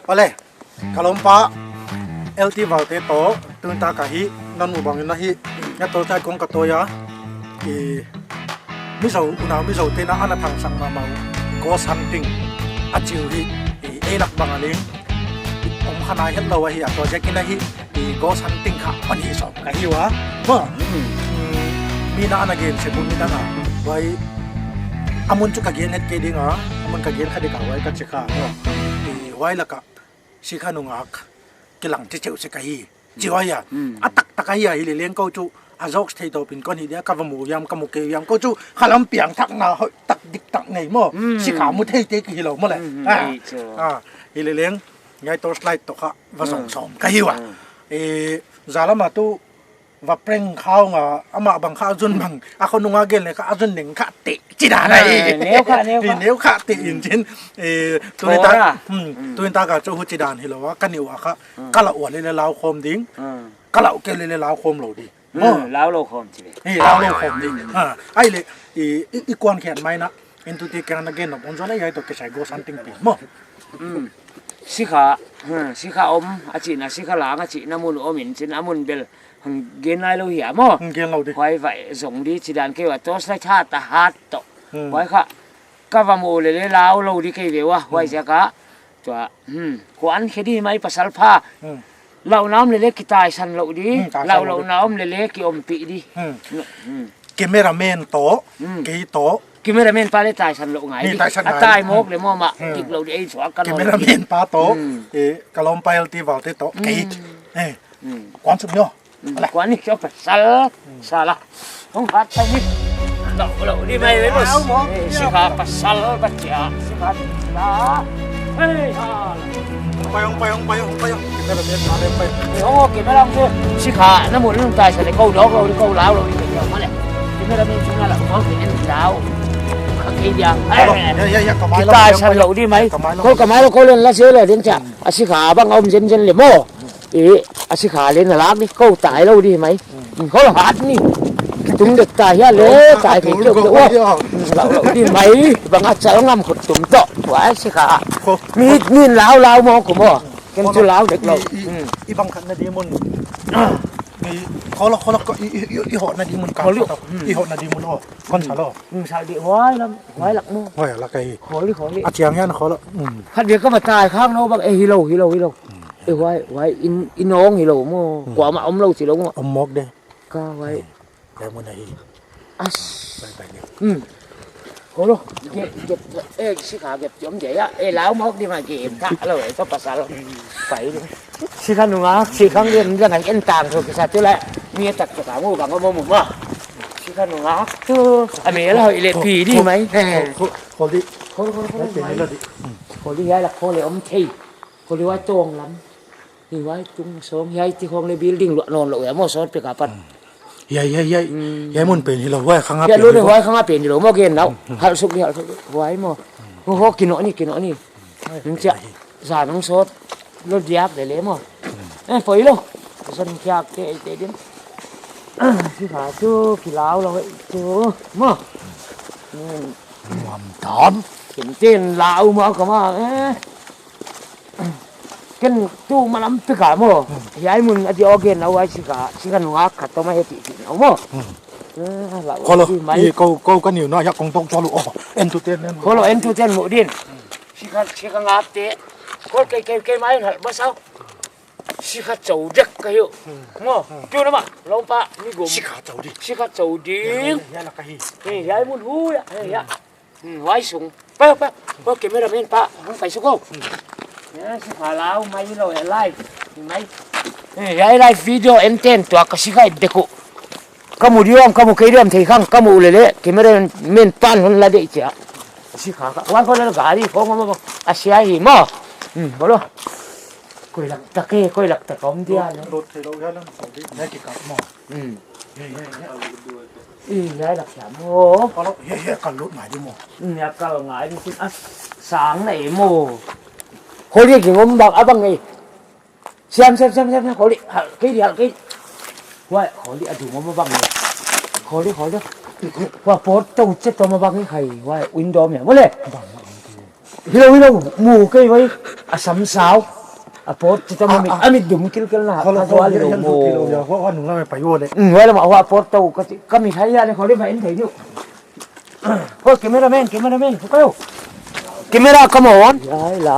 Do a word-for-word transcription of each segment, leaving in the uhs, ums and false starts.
Ole, ka lawmpa, L T Valte toh, tun tak ahi, na mu bangin ahi, na toh tai kong ka toh a, i, Mizo, unau Mizo te'n a ana thangsak mahmah uh, ghost hunting, a chi uh hi, i, ei lak bang a leng, om kha nai het lou ahi a, toh ziakin ahi, i, ghost hunting kha, hon hih sawm ka hi ua, maw. Hmm. Hmm, mi na ana gen se bu mi na na, huai, a mun chu ka gen het kei ding a, a mun ka gen kha ding a, huai ka chi kha, maw. I, huai lak a, Sikha nungak kilang chi cheuh sek ahi. Chi huai a. Mm. A taktak ahi a, hileleng kou chu a zawk thei tawpin kon hi dia, ka va mu hiam, ka mu kei hiam, kou chu khalam piang thak na hoih tak dik tak ngei maw. Mm. Sikha mu thei te ki hilou maw le. Mm, ah. Hi chu. Ah, hileleng ngai torchlight toh kha va zong Mm. sawm ka hi ua. Mm. Eh, zalam a tu va prank kha ung a, amah bang kha a zun bang, a khonung a gen le kha a zun neng kha te, chi dan ahi. Eh, neu kha, neu kha. Neu kha te in chin. Eh, tuni tak, Thora. Hmm, Hmm. tuni tak a chu huchi dan hilou a, ka neu a kha, Hmm. ka lau ua lele lau khawm ding, Hmm. ka lau kei lele lau khawm lou ding. Hmm, Oh. lau lou khawm chi ve. Eh, lau lou khawm ding. Ha, ai le, i, i, i kuan khian mai na, entute kiang na gen nop om zaw le hiai toh kisai ghost hunting pi. Maw. Hmm. Sikha, hmm, sikha om, a chihna sikha lang, a chihna mun om in chin, a mun bel, hang gen nai lou hia maw. Hmm, gen lou di. Huai va zong di, chi dan kei ua, torchlight hat a hat toh. Hmm. Huai kha, ka va mu lele lau lou di kei ve ua, huai Hmm. ziak a. Tua, hmm, kuan khe di mai pasal pha. Hmm. Lau na om lele kitaisan lou di, Hmm, taisan lau lou lou di. na om lele ki ompih di. Hmm. Hmm. Cameraman toh, Hmm. kei toh. Cameraman pa le taisan lou ngai Ni di. taisan A ngai. tai mawk le maw mah, Hmm. dik lou di ei suak ka lou di. Cameraman pa toh, Hmm. eh, ka lawmpa L T Valte toh, Hmm. kei. Eh, Hmm. kuan suk nyo. Hmm, Ala. Kuan ni kyo pasal. Hmm. Sala. Hong hat tai ni. Lau lou di mai, mai, bos. Lau mo. Eh, sikha pasal bacha. Sikha la. Hei, ha. Payung, payung, payung, payung. Kita dah lihat mana payung. Eh, oh, camera tu. Sikha, na mun taisan le kou dok lou di, kou lau lou di, kou lau male. Cameraman tu na la, kou kenen lau. Kaki dia. Hello. Eh. Ya, ya, ya, kamai lou, Kitaisan payung, lou di mai. Kamai lou. Kou kamai lou, kou len la se le, den cha. Hmm. A sikha bang om zen zen le maw. Eh, a sikha le na lak di, kou tai lou di mai. Hmm. Hmm, kou hat ni. Kitung dek tai hia le, Kou tai hat kei tu keu kou keu. hia. Hmm, lau lou di mai, bang a chal ngam khut tum toh. Huai sikha. Kou Mi, mi lau lau maw kou maw. Ken chu lau dek lou. I, i, Hmm. i bang khat na di mun. Ni, kou lou, kou lou, kou i, i, i, i hot na di mun ka Kou lou. sa toh. Hmm. I hot na di mun oh. Kon sa lou. Hmm, sa di huai lam, huai lak maw. Huai lak ahi. Kou lou, kou lou. A chiang hian kou lou. Hmm. Khat dia ka va tai khang no bang, eh, hilou, hilou, hilou. Hmm. Eh, huai, huai, in, in ong hilou maw. Hmm. Kuamah om lou chi lou maw. Om mawk de. Ka huai. Hmm. Lemon ahi. As. Bye bye ni. Hmm. Kou lou. Gep, gep, eh, sikha gep chiom dia ya. Eh, lau mawk di mai gep ta lou, eh, toh pasal. Pai di. Sikha nungak, sikha ngen dia ngai en tang tu kisa tu la. Mi tak tu kamu bang kamu muma. Sikha nungak tu. Ami la hoi le pi di mai. Eh. Kou, kou, kou di. Kou, kou, kou, Hai, kou mai. Ni la di. Kou di ya la kou le om thei. Kou di wa tong lam. Ni huai tung sawm hiai ti khong le building luah nawn lou e maw sawt pek apat. Hmm. Hiai, hiai, hiai. Hmm. Hiai mun pen hilou huai khang a Hiai pen lou ni hilou. huai khang a pen hilou maw gen nau. Hmm, hmm. Hal suk ni hal suk ni huai maw. Hmm. Ho, ho, kino ni, kino ni. Huai Ning pen chia. ahi. Za nang sawt. Lou diak le le maw. Hmm. Eh, poi lou. Zon kiak te, te din. Sikha chu, kilau lou, eh, chu. Maw. Hmm. Nuam dan. Ken ten lau maw kama, eh. Ken tu malam pek a maw. Hmm. Hiai mun a di ogen na huai sikha, sikha nungak khat toh mah he ti ti na maw. Hmm. Eh, la Kou lou, di mai. i kou, kou ka niu na ya kong tok chua lou. Oh, entute nen. Kou lou, entute mu din. Sikha, sikha ngak te. Kou kei, kei, kei mai hal ba sau. Sikha chou dek ka hiu. Hmm. Maw, Hmm. tu na ma, lawmpa, mi gum. Sikha chou di. Sikha chou di. Ya, ya, ya, la ka hi. Eh, hiai mun hu ya, eh, ya. Hmm. Hmm, huai sung. Pa, pa, pa, cameraman pa, hong pai suk o. Hmm. Ya, sikha lau mai lou, eh, live. Mai. Eh, ya, live video en ten tua ka sikha dek u. Ka mu diam, ka mu kei diam thei khang, ka mu lele, cameraman pan hon la dek chia. Sikha ka, wan ko le gari, ko ma, ma, ma. A sia hi maw. Hmm, bolo. Koi lak tak e, koi lak tak om dia Lut, ne. lut thei lou ya lam, so di, ya ki kap maw. Hmm. Ya, ya, ya. Eh, ya lak ya maw. Bolo, ya, ya, ka lut ngai di maw. Hmm, ya ka ngai di sin, ah, sang na e maw. Holi ki ngom bang, abang e. Siam, siam, siam, siam, siam, holi, hal kei di, hal kei. Wai, holi a du maw bang e. Holi, holi. Wa pot tau chet maw bang e khai, wai, window me, mole. Bang, bang, bang. Hilou, hilou, mu kei wai. A sam sau. A pawt chi tam a mit, a mit dum kilkel na. Kholo, a kholo, zual hi lo mo. Kholo, ya, huai, huai nung lam pai huai le. Hmm, huai lam a huai pawt tou ka chi, ka mit hai ya le kholo ma in thei diu. Ho, cameraman, cameraman, ho kayo. Camera, come on. Hiai la.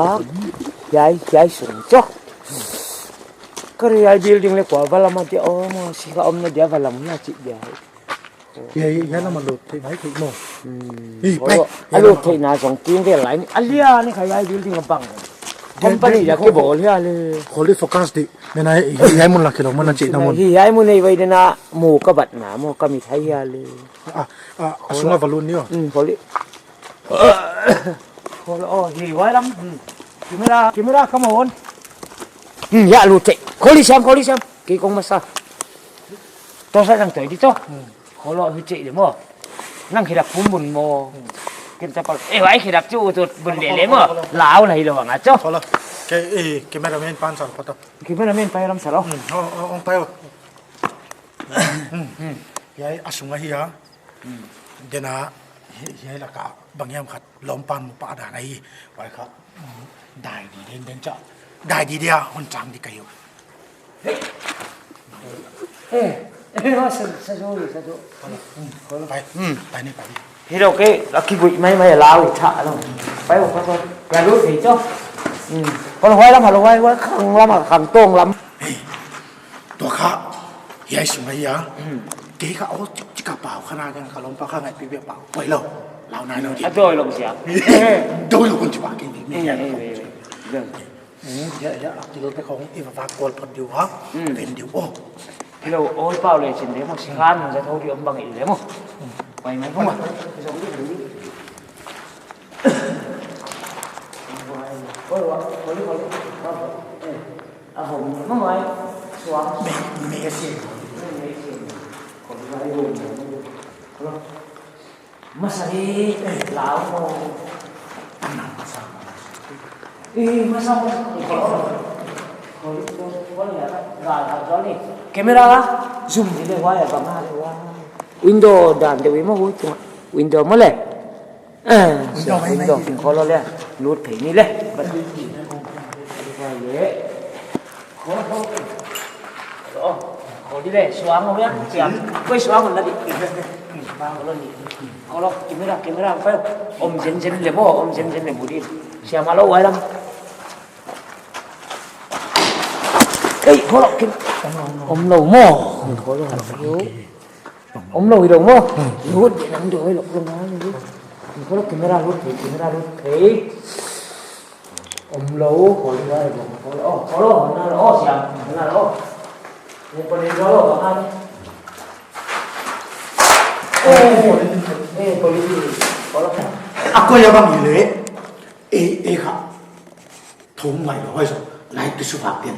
Hiai, hiai sung cho. Ka ri hiai building le kua va lam a dia, oh, mo, si ka om na dia va lam na chi dia. Hiai, hiai lam a lut theih mai theih mo. Hmm. Hi, pai. Olo, a lut theihna zong ting vel lai ni. A lian ni kha hiai building a bang. Company dia kibawl hia le. Kholi focus di. Mena hiai, hiai mun la kilo mun a chi na mun. Hiai mun nei vai dena mu ka bat na mo ka mit hai hia le. Ah, ah, a sunga balloon ni o. Hmm, kholi. Kholo, oh, hi, huai lam. Hmm. Camera, camera, come on. Hmm, ya, lut theih. Kholi siam, kholi siam. Kei kong masa. Tou sa nang toi di cho. Hmm. Kholo, hi che di mo. Nang khidap pum bun mo. Hmm. Ken ta pal. Eh, huai khidap chu tu bun le le mo. Lau na hi lo nga cho. Kholo. Ke, eh, cameraman pan sal pato. Cameraman pai lam sal o. Hmm, oh, oh, oh, pai o. Hmm, hmm. Hiai a sunga hi a. Hmm. Dena hi, hiai laka bang hiam khat lawmpan mu pah dan ahi. Huai kha, hmm, dai di den den cha. Dai di dia hon chang di ka hi uh. Eh, eh, oh, sa, sa zo, sa zo. Hmm, kholo. Pai, hmm, pai ni, pai ni. Hi lo ke, a kibui mai mai lau i tha lo. Pai, pai, pai. Ya lut thei cho. Hmm. Kholo huai lam, kholo huai, huai khang lam, khang tong lam. Hey. Tua kha, hiai sung ahi a. Hmm. Kei kha aw chik chik a pau kha na, kei kha lawmpa kha ngaihpih bek pau. Poi lo, lau nai lo di. A doi lo sia. Doi lo kon chi ba kei di. Eh, eh, eh, eh. Doi. Eh, ya, ya, a kilo te khong i va va kol phot diu ha. Hmm. Ven diu o. Kilo ol pau le chin le mo, si khan mo, za thau di om bang i le mo. Hmm. Pai mai mo. Oi, wa, oi, oi. Eh. A hom ni mah mai, suang. Mei, mei a sim. Mei a sim. Ko ni mai hom ni. Masa ni, lau mo. Ana masa. Eh, masa mo. Ko, ko, ko ni ada. Gal, gal, gal ni. Camera, zoom ni le, wai, bang le, wai. Window dan de, wi mo, wi tu. Window mo le. Eh, window mai, window mai. Kholo le, lut phei ni le. Kholo, kholo di le, suang ho ya, siam. Koi suang ho na di. Kholo ni. Kholo, camera, camera, pa. Om zen zen le mo, om zen zen le mo di. Siam a lo wai lam. Ei, kholo, kim. Om lo mo. Kholo, kholo. Om lo hi lo mo. Hmm. Lut di nang doi lo lo na ni. Kholo camera lut phei, camera lut phei. Om lo, kholo hi lo, kholo. Oh, kholo, na lo, oh, siam, na lo. Ni kholo lo, bang ni. Eh, eh, kholo hi, kholo. Ako ya bang hi le. Eh, eh, kha. Thum ngai lo, hoi so. Lai tu su bak den.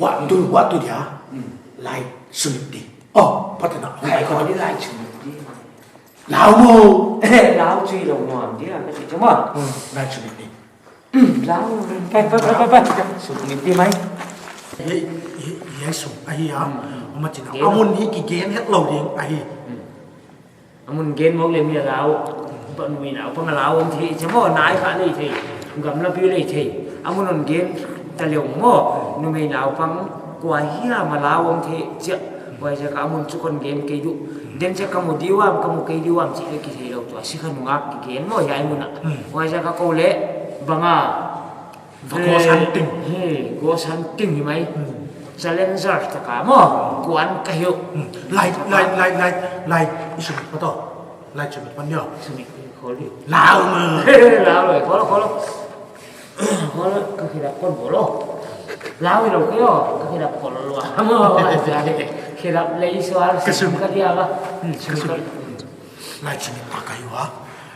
Wa tu, wa tu dia. Hmm. Lai sumit di. Oh, patena. Lai ko di lai sumit di. Lau mo. Lau chui lo mo am dia, ka chui mo. Hmm, lai sumit di. Hmm, lau. Pai, pai, pai, pai, pai. Sumit di mai. Hi, hi, hi, sum. Ahi ya. Hmm. Oma china. Amun hi kigen het lo ding. Ahi. Hmm. Amun gen mawk le mi a lau, pa numei naupang a lau om thei, chi maw, nai kha lei thei, gamlapi lei thei. Amun hon gen ta leh maw, numei naupang kua hiam a lau om thei, chia. Huaiziak a amun chu kon gen kei di uh. Den chia ka mu di uam, ka mu kei di uam, chih leh kithei lou tuh. A si kha nungak kigen maw, hiai mun ah. Hmm. Huaiziak a kou leh, bang a. Va ghost hunting. He, ghost hunting hi mai. Hmm. Challenger taka maw. Kuan ka hi uh. Hmm. Lai, lai, lai, lai, lai. I sumit pa to. Lai sumit pan yo. Sumit, kholi. Lau ma. Lau lo, kholo, kholo. Kholo, ka khidap kon bolo. Lau lo kei o, ka khidap kon lo. Maw, khidap lei sual, ka sum ka dia ba. Hmm, ka sum. Lai sumit pa ka hi ua.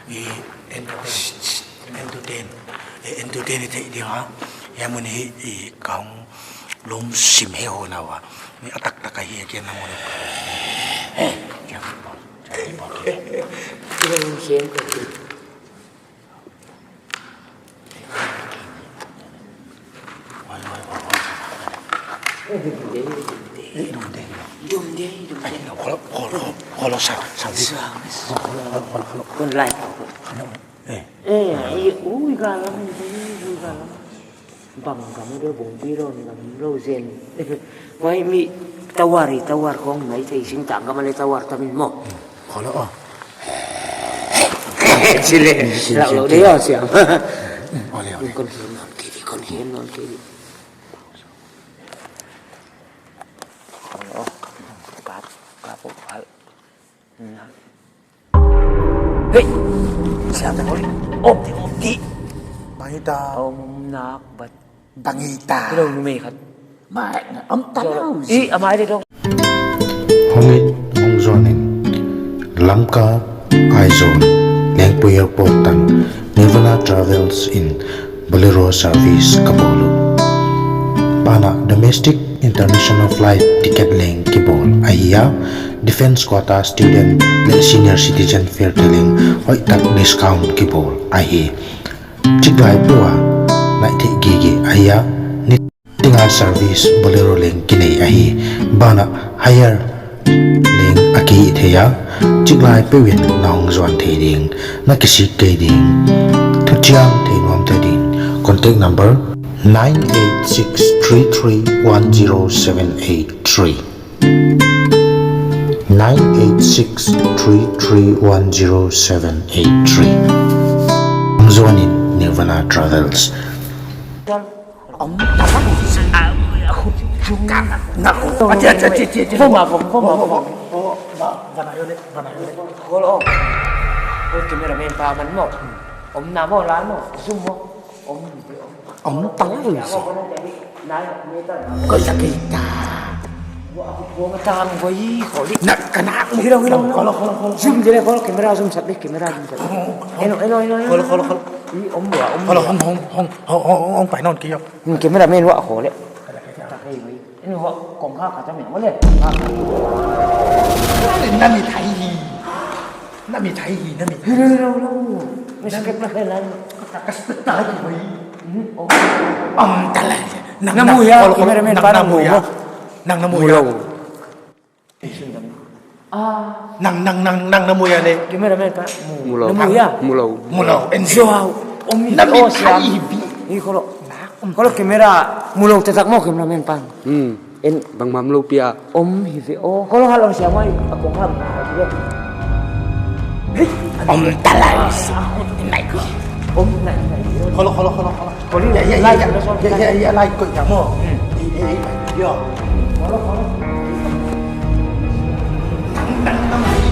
I entertain. Entertain. Eh, entertain i theih dia. Hiai mun hi, i kong lum sim he ho na ua. Ni a taktak a hi a kian na mun. Eh, kian na mun. Kian na mun. Wai, wai, wai, wai. Eh, dum de, dum de. Eh, dum de. Dum de, dum de. Ai, no, kholo, kholo, kholo, sa, sa, sa. Kholo, kholo, kholo. Kon lai, kholo. Kholo. Eh. Eh, eh, ui, galam, ui, galam. Bang gam a dia bung pi lou ni gam lou zen. Mai mi tower i tower khong mai thei sing tang gam a le tower tam in maw. Kholo o. Chile. Lau lou de yo siam. Ole, ole. Kon hiam non kiri, kon hiam non kiri. Kholo o. Kap, kap o hal. Hei! Siapa ni? Om ti, om ti. Bang hita. Om nak bat. Bang hita. Hello, numei khat. Mai, om ta lou. I, amai de dong. Hong it, hong zuan in. Lamka, Aizawl, Lengpui Airport tang, Nirvana Travels in Bolero service ka bawl uh. Banah domestic international flight ticket leng kibawl ahi a, defense quota student leh senior citizen fare te leng hoihtak discount kibawl ahi. Chiklai peuh a naih theih gige ahi a, nitinga service Bolero leng kinei ahi. Banah hire leng a kihih thei a, chiklai peuh in na hong zuan thei ding, na kisik kei ding, thuchiam thei nuam thei ding. Contact number nine eight six three three one zero seven eight three. Nine eight six three three one zero seven eight three. Hong zuan in, Nirvana Travels. Om ta lou. Phone ma, phone, phone ma, phone. Kholo. Oi, cameraman pa man maw. Om na maw, la maw, zoom maw. Om ta lou. Koi ta, koi ta. Nak kana. Hello, hello, hello. Zoom dile, kholo, camera zoom sat dile, camera zoom sat dile. Hello, hello, hello, hello. Kholo, kholo, kholo. I, om ya, om. Kholo, hong, hong, hong, hong, hong, pai non ki yo. Hmm, cameraman wa khole. Eno, kong kha kha ta mi, wale. Na mi thai hi. Na mi thai hi, na mi. Hello, hello, hello. Respect na hello. Ka, ka, ka, ka, ta hi, wai. Hmm, oh. Om ta lou. Nang, na mu ya, kholo, kholo, cameraman nang, pa, na mu ya. Nang na mu ya. Ah. Nang, nang, nang, nang na mu ya le. Cameraman pa. Mu lou. Na mu ya. Mu lou. Mu lou. En so, om na mi thai hi bi. Ni kholo. Kholo camera mu lou taktak maw cameraman pa. Hmm. En. Bang mam lou pia. Om hi ve o. Kholo hal om siam mai. A kong ham. Hei. Om ta lou. Nai ko. Om nai nai. Kholo, kholo, kholo, kholo. Kholo. Ya, ya, ya, ya, ya, ya, like ko ya maw. Hmm. Eh, eh, eh, yo. Kholo, kholo. Nang, nang, nang.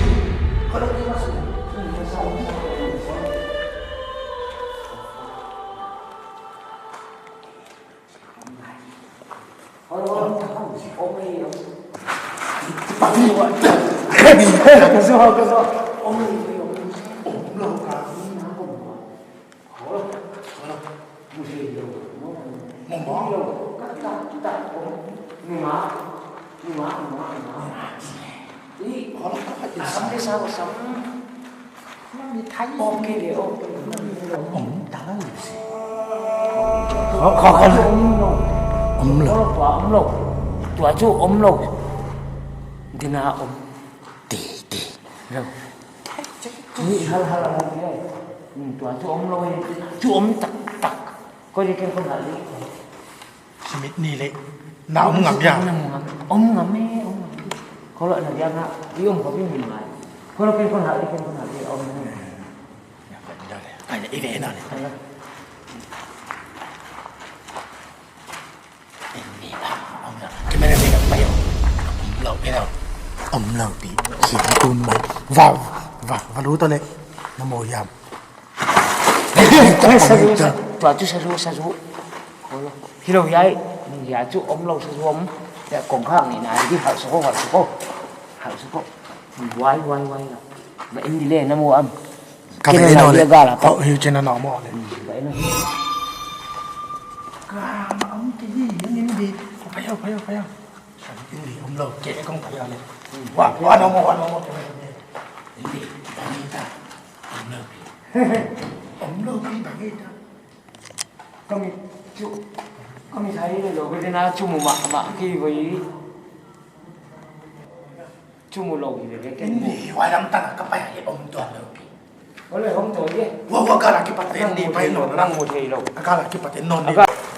Kholo. Om ta lou. Om lou. Om lou. Tua chu om lou. Dina om. Ti, ti. Lou. Ni hal, hal, hal, hal. Hmm, tua chu om lou. Chu om taktak. Ko di ken ko na li. Simit ni le. Na om ngam ya. Na om ngam. Om ngam e, om ngam. Kholo na dia na, i om ko bi mi mai. Kholo ken ko na, i ken ko na, i om ni. Ya, ko ni le. Ai, i ve na le. Ni ba, om lou. Cameraman pa yo. Om lou, om lou. Om lou pi. Sian tun mai. Va, va, va lu to le. Na mu ya. Tua chu sa zu, sa zu. Kholo. Hilou ya, ya chu om lou sa zu om. Ya kong khang ni na, di hal su ko, hal su ko. Hal su ko. Wai, wai, wai la. Ba in di le na mu am. Ka ba eno le. Gal a. Ko hiu chen na mo le. Ba eno. Ka am ki di, ni di. Phayo, phayo, phayo. Indi, om lou, ke kong phayo le. Wa, wa no mo, wa no mo. Indi, bang hita. Om lou pi. Om lou pi bang hita. Kami chu, kami sai le lou, kena chu mu ma, ma ki wai. Chu mu lou hi le ken mu. Indi, wa lam tan ka phayo le om tuan lou pi. Ole hong to ye. Wa, wa, ka la ki paten ni, pai no, nang mu thei lou. Ka la ki paten no ni. Ka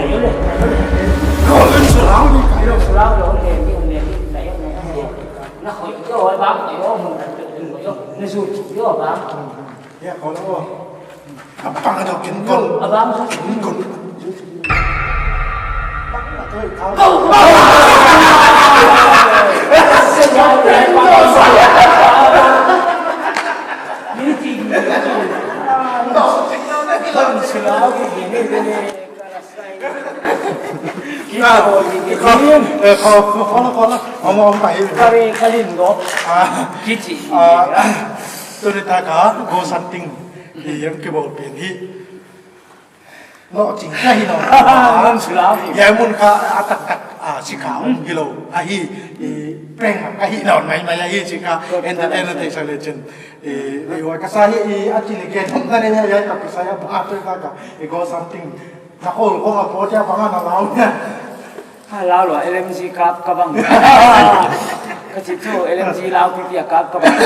kai le. Ko len sulau ni kai lo. Sulau lo le ni le ni kai le. Na khoi yo bang khoi yo mun kan tu yo. Na su yo bang. Ya ko lo. Abang tu kin ko. Abang tu kin ko. Ah, ko, eh, ko, ko, ko, ko, ko, om, om, pai. Kare, kalin go. Ah, kichi. Ah, tu ni ta ka, go something. Hi, yang ke bo pen hi. No, ching ka hi no. Mun sila. Ya, mun ka atak tak, ah, si ka, um, hi lo. Ah, hi, eh, peng ka hi no, mai, mai, ah, hi, si ka, entertainer te sa le chen. Eh, eh, wa ka sa hi, eh, a chi le ke, no, na le ya, ya, ka pisa ya, ba, tu ta ka, eh, go something. Na ko ko ma po tia bang na lau nia. Ha, lau lua, L M G kap ka bang. Ka chi chu, L M G lau pi pi a kap ka bang.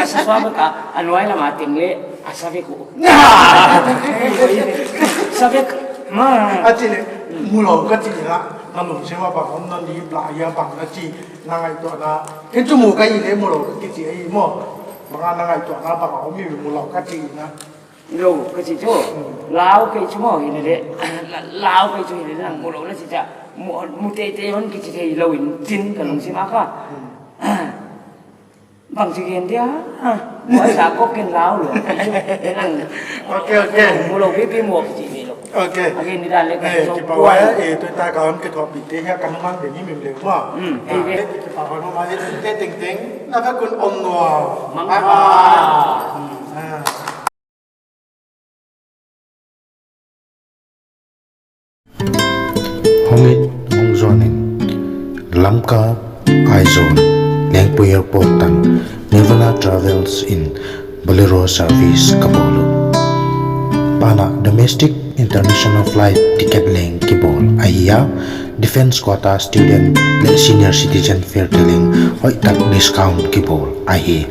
Sa sua ka, a nuai lama teng le, a sa vek uh. Sa vek, ma. A chi le, mu lou ka chi la, na lungsim a bang om na ni bla ya bang na chi, na ngaihtuahna. Ken chu mu ka hi le mu lou ka chi ai mo. Bang na ngaihtuahna bang om mi mu lou ka chi na. Lou, ka chi chu. Lau kei chu maw, hi le le. Lau kei chu hi le le, nang mu lou na chi cha. Mu, mu teitei hon kichi thei lou in chin ka lungsim a kha. Bangchi gen dia. Buai sa kop ken lau lou. Ok, ok. Mu lou pipi mu kichi ve lou. Ok. Again, ni dan le ka. Eh, kipak huai, eh, tuta ka hon kithuahpih te hiai ka mang de ni mim leu maw. Hmm, eh, eh. Kipak huai maw, eh, te tengteng. Na ka kun om nua. Mang. Bye bye. Ah. Hong it hong zuan in, Lamka, Aizawl, Lengpui Airport tang Nirvana Travels in Bolero service ka bawl uh. Banah domestic international flight ticket leng kibawl ahi a, defense quota student leh senior citizen fare te leng hoihtak discount kibawl ahi.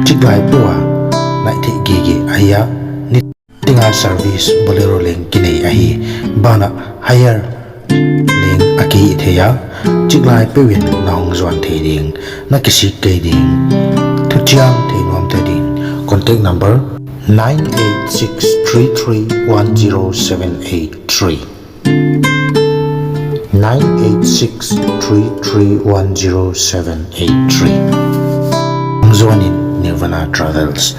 Chiklai peuh a naih theih gige ahi a, niteng a service Bolero leng kinei ahi. Banah hire leng a kihih thei a, chiklai peuh in na hong zuan thei ding, na kisik kei ding. Thuchiam thei nuam te ding. Contact number nine eight six three three one zero seven eight three. Nine eight six three three one zero seven eight three. Hong zuan in, Nirvana Travels.